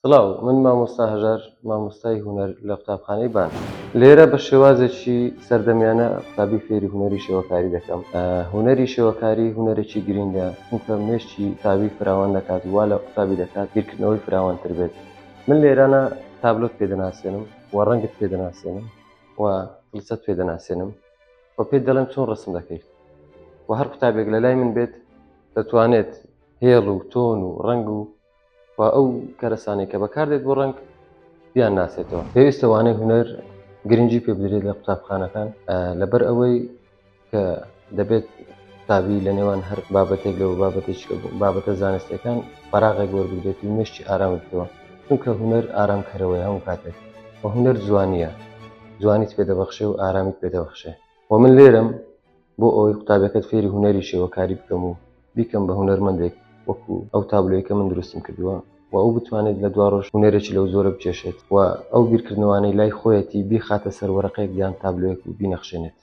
سڵاو، من مامۆستا هەژار، مامۆستای هونەر لە قوتابخانەی بان. لێرە بە شێوازێکی سەردەمیانە قوتابی فێری هونەری شێوەکاری دەکەم. هونەری شێوەکاری هونەرێکی گرینگە، چونکە مێشکی قوتابی فراوان دەکات و وا لە قوتابی دەکات بیرکردنەوەی فراوانتر بێت. من لێرانە تابلۆت پێ دەناسێنم و ڕەنگت پێ دەناسێنم و فڵچەت پێ دەناسێنم و پێت دەڵێم چۆن ڕەسم دەکەیت و هەر قوتابێک لە لای من بێت دەتوانێت هێڵ و تۆن و ڕەنگ و و ئەو کەرەسانەی کە بەکاردێت بۆ ڕەنگ بیان ناسێتەوە. پێویستە وانەی هونەر گرنگی پێ بدرێت لە قوتابخانەکان لەبەر ئەوەی کە دەبێت قوتابی لە نێوان هەر بابەتێک لەو بابەتێک بابەتە زانستیەکان فەراغێک وەربگرێت و مێشکی ئارام بکەوە چونکە هونەر ئارامکەرەوەی هەموو کاتێک و هونەر جوانیە جوانیت پێ دەبەخشێ و ئارامیت پێ دەبەخشێ و من لێرەم بۆ ئەوەی قوتابیەکەت فێری هونەری شێوەکاری بکەم و بیکەم بە هونەرمەندێک وەکو ئەو تابلۆی کە من دروستم کردووە و ئەو بتوانێت لە دوا ڕۆژ هونەرێکی لەو جۆرە بکێشێت و ئەو بیرکردنەوانەی لای خۆیەتی بیخاتە سەر وەرەقێک یان تابلۆیەک و بینەخشێنێت.